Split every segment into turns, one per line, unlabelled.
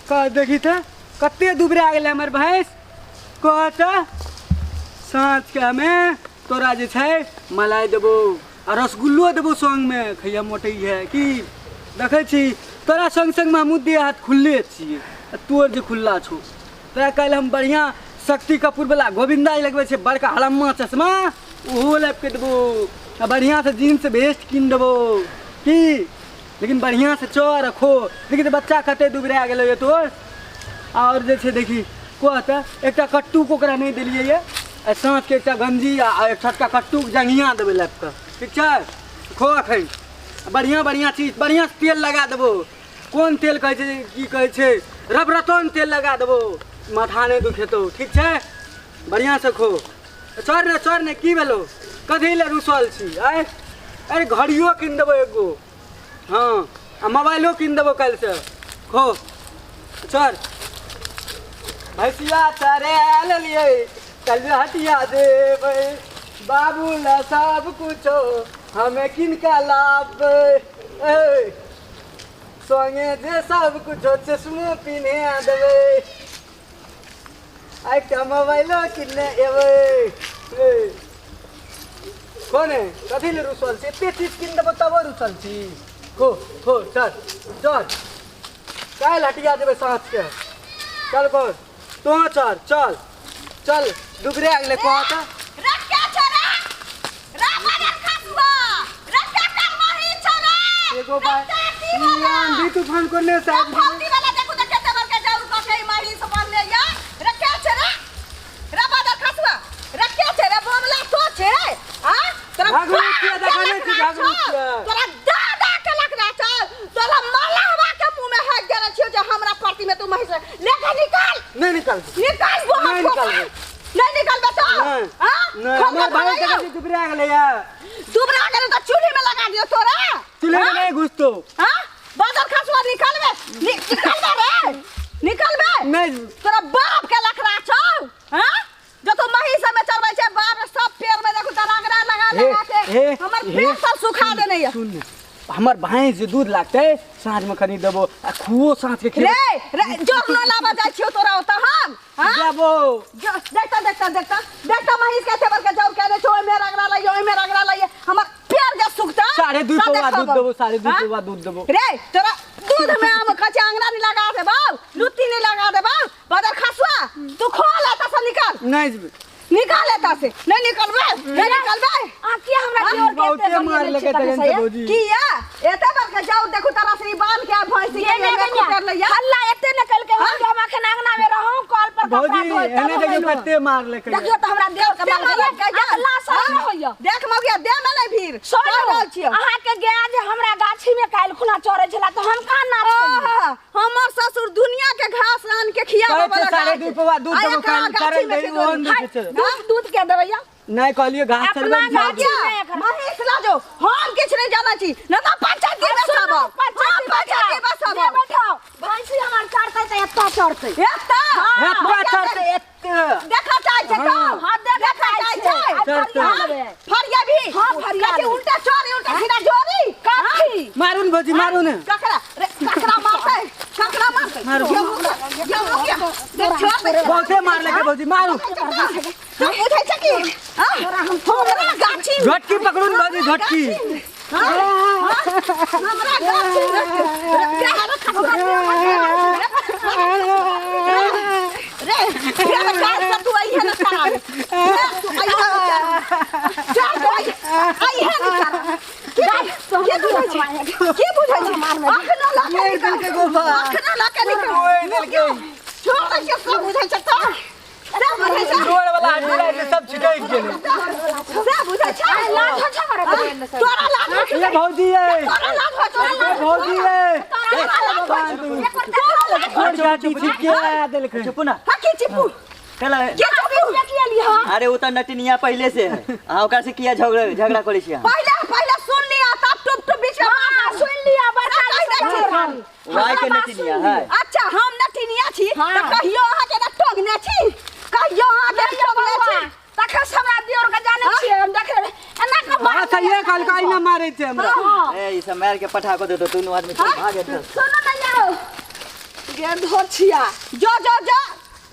कह देखी तऽ कते दुबरा गेलै हमर भैंस। कह तऽ साँझके हमे तोरा जे छै मलाई देबो आ रसगुल्लो देबो संगमे, खैया मोटै है की। देखै छी तोरा संग संगमे हमहूँ देह हाथ खुलले छियै आ तोर जे खुल्ला छौ। तोरा काल्हि हम बढ़िआँ शक्ति कपूरवला गोविन्दा जे लगबै छै बड़का हड़म्मा चश्मा, ओहो लाबि कऽ देबो आ बढ़िआँसँ जीन्स भेस्ट कीन देबो की। लेकिन बढ़िआँसँ चर खो। देखी तऽ बच्चा कते दुबरा गेलै ये तोर। आओर जे छै देखी कह तऽ एकटा कट्टूक ओकरा नहि देलियै ये, आ साँझके एकटा गंजी आ एक छोटका कट्टूक जंघिया देबै लाबि कऽ, ठीक छै? खो अखन बढ़िआँ बढ़िआँ चीज, बढ़िआँ तेल लगा देबो। कोन तेल कहै छै, की कहै छै, रबरतन तेल लगा देबो, माथा नहि दुखेतौ, ठीक छै? बढ़िआँसँ खो। चढ़ ने, चढ़ ने, की भेलौ, कथी लए रुसल छी? आँय, अरे घड़ियो कीन देबो एगो, हँ, आ मोबाइलो कीन देबो काल्हिसँ। खो, चढ़। भैंसिया चरे लेलियै, काल्हि हटिया देबै बाबू लए सब कुछो हमे कीन कऽ लाबबै। ए संगे जे सब कुछो चश्मो पिन्हे देबै, एकटा मोबाइलो किनने एबै। ए कोने कथी ले रुसल छी? एते चीज कीन देबो तबो रुसल छी? खो खो, चल चल, काल्हि हटिया जेबै साँझके। चल खो तोँ, चल चल चल, दुबरे गेलै। कह तऽ एगो बात, ई आंधी तूफान कोने से आबि गेलै? भागू छियै, देखै नहि छी, भागू छियै।
तोरा दादा के लग चल, तोरा मलहवा के मुंह में हाथ देने छियो जे हमरा प्रति में तू महीस लेके निकाल।
नहि निकाल,
निकाल, वो
नहि निकालबै।
नहीं निकालबे तो
नहीं।
हां,
नहि, हमर भाई के देखी दुबरा गेलै या।
दुबरा गेलै तऽ चूल्ही में लगा दियो तोरा।
चूल्हे में नहीं घुसतो।
हां, बादल खसुआ निकालबे, निकालबे रे, निकालबे।
नहीं।
तोरा बाप के लखरा छौ। हां, जो तो महीस में चरबै छै बाप रे, सब पेड़ में देखू तऽ रगड़ा लगा
हे,
लगा के
हे,
हमर
हे,
पेड़ सब सुखा देने ये।
सुन, हमर भैंस जे दूध लागतै साँझ में कनी देबो आ खुओ साँझ के खेबो।
रे रे, जोर न लाबऽ जाइ छियौ तोरा ओतऽ हम। हाँ?
देबो।
देखता देखता देखता देखता महीस के टेबल के जौर केने छौ, ओइमे रगड़ा लइए, ओइमे रगड़ा लइए, हमर पेड़ जे सुखता,
2.5
तब
पौआ दूध
देखबो।
देबो, 2.5
हाँ?
पौआ दूध देबो।
रे तोरा दूध में हम कच्चा अंगना नहीं लगा देबौ, लुत्ती नहीं लगा देबौ। बदर खसुआ तू खोल एतऽ से निकाल।
नहीं जेबै।
निकाल एतऽ से, नहीं निकलबे, नहीं निकलबे।
आ किया हमरा
हाँ?
देवर के
बहुते
एते
मार
बढ़िया
लगे
छै
तखन से
तखन
भौजी।
किया एते बड़का जाउ देखू तारा से ई बांध के आ भैंसी के
ये
एने
ने
कुतर लैया।
हल्ला एते ने कल के
हाँ?
हम अखन अंगना में रहौ, कल पर कपड़ा
भौजी,
धोइ, तब
एने
हम
देखियौ
अइलहुँ।
कते मार लके।
देखियौ तऽ हमरा देवर के
कते
मार
मार
लके।
लके या?
अगला साल
हाँ?
नहि होइया।
देख मौगिया, दे में नहि भीड़।
सुनू,
कह रहल छियौ।
अहाँ के गाय जे हमरा गाछी में काल्हि खुना चरै छला तऽ हम कहाँ नाच केलियै?
आहा, हमर ससुर दुनिया के घास आन के खियाबऽ
कहै छै
वाला
साढ़े
गाय
दू
छै।
पौआ दूध
आ
देबो
एकरा
काल्हि,
गाछी
चरै
में
दही,
के
ओहन
दूध।
दूध छै।
दूध के देबैया?
नहि कहलियै घास
अपना
चरबै
गाछी
छी।
में एखन।
महीस ला जो, हम किछु नहि जानै छी, नहि तऽ पंचायती
आ
में
सुनू,
सब आउ।
पंचायती
हम पंचायती में सब
जे
आउ।
बैठाओ, भैंसी हमर चढ़तै तऽ एतऽ चढ़तै।
एतऽ?
हाँ।
एतऽ चढ़तै, एतऽ।
देखऽ चाहै छै तो?
हाँ।
हाँ, देखऽ
देखऽ
चाहै
चाहै
छै।
छै।
आ
चढ़तै।
फरिया लेबै।
फरिया भी?
हाँ, फरिया
कथी
लेबै।
उल्टा चोरी, उल्टा सीधा जोरी?
कथी?
मारू ने भौजी, मारू ने।
ककरा? रे, ककरा मारतै? ककरा मारतै?
मारू।
ये मुखिया, ये मुखिया। देख, छोड़ दे।
बहुते मारलकै भौजी, मारू।
तू बुझै छै की? हाँ? हमरा गाछी में-
झटकी पकड़ू ने भौजी, झटकी।
हाँ? हाँ? हमरा गाछी में- रे, रे, रे, काज से तू अइहे ने चढ़ाबे। रे, तू अइहे ने चढ़ाबे। चढ़ तू अइहे, अइहे ने चढ़ाबे। की बुझै छी? की बुझै छी? अखनो लऽ के
मारि
निकल।
देलकै गोबा।
अखनो लऽ के निकल।
मारि देलकै।
छोड़ दै छियै, सब बुझै छै तऽ। सब बुझै छै।
रोड वाला हड्डी रहै छै, सब छिटकि गेलै।
सब बुझै छै।
लाज होइ छै हमरा
हाँ? तोरा लाज होइ छै।
ए भौजी ए,
तोरा लाज होइ छै।
ए भौजी ए,
तोरा लाज होइ छै। तोरा लाज होइ
छोड़ गाटी छिटके आया देलकै।
चुप ना।
छै। हाँ, की चिपू?
चल।
की चिपू?
अरे वो तो नटिनिया पहले से है, अहाँ ओकरा से किया झगड़ा झगड़ा करै छी अहाँ?
पहिले पहिले सुन लिया तब टुप टुप बीच में
हाँ,
बात
सुन लिअ, बड़का
कहि दै छी।
वाई के नटिनिया है।
अच्छा, हम नटिनिया छी
हाँ।
तऽ कहियो अहाँ के टोंगने छी, कहियो अहाँ के टोंगने छी।
तखन से हमरा दियोर के जानै छियै, हम देख लेबै एना के
हाँ,
बात।
सहिए कहलकै, अहिना मारै छै हमरा।
हाँ।
ए ई सब मार के पठा कऽ देतो दुनू आदमी, चल भाग एतऽ।
सुनू ने यौ, गे धोछिया
जो जो जो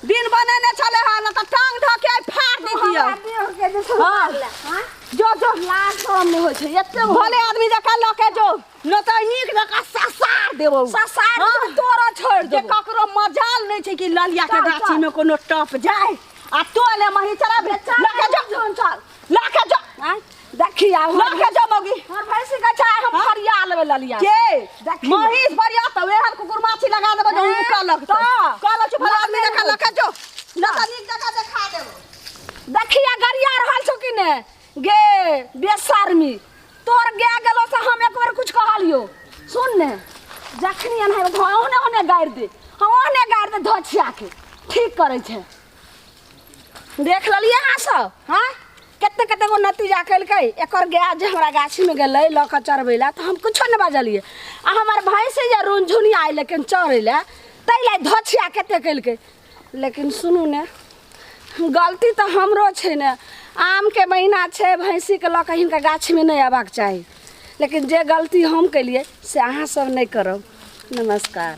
दिन बनेने छले हन त टांग धऽ के आइ फाड़ दैतियै।
हमरा देह के जे छै
हाँ।
हाँ?
जो जो
लाज शरम नहि होइ छै एते
भले आदमी जकाँ लऽ के जो न तऽ नीक जकाँ ससार देबौ।
ससार
हाँ।
देबौ, तोरा छोड़ि
जे
देबौ।
ककरो मजाल नहि छै कि ललिया के
चल,
गाछी
चल।
में कोनो टप जाय आ तो ले मही चला भे
चल,
लऽ के जो
चल, चल।
लऽ के जो
आँय? देखी आब
लऽ के जो मौगी।
हमर भैंसी के छै हम फरिया लेबै ललिया
के
देखी।
महीष बढ़िया तऽ एहन कुकुर माछी लगा देबै जे उनका लगतौ।
तऽ।
कहलो छी भला आदमी
लगबे
जकाँ लऽ के जो न तऽ नीक जकाँ देखा देबौ।
देखिया गरिया रहल छौ कि ने गे बेशर्मी तोर गे गेलो से हम एक बार कुछ कहलियो सुन ने जखनी एना ओहने ओहने गारि दे हम ओहने गारि दे धोछिया के ठीक करै छै। देख लेलियै अहाँ सब हाँ कते कते गो नतीजा केलकै। एकर गाय जे हमरा गाछीमे गेलै लऽ कऽ चरबै लए तऽ हम कुछो नहि बाजलियै आ हमर भैंस जे रुनझुनिया आइ लेकिन चरै लए ताहि लए धोछिया कते केलकै। लेकिन सुनू ने गलती तऽ हमरो छै ने आमके महीना छै भैंसीके लऽ कऽ हिनका गाछीमे नहि अयबाक चाही लेकिन जे गलती हम केलियै से अहाँ सब नहि करब। नमस्कार।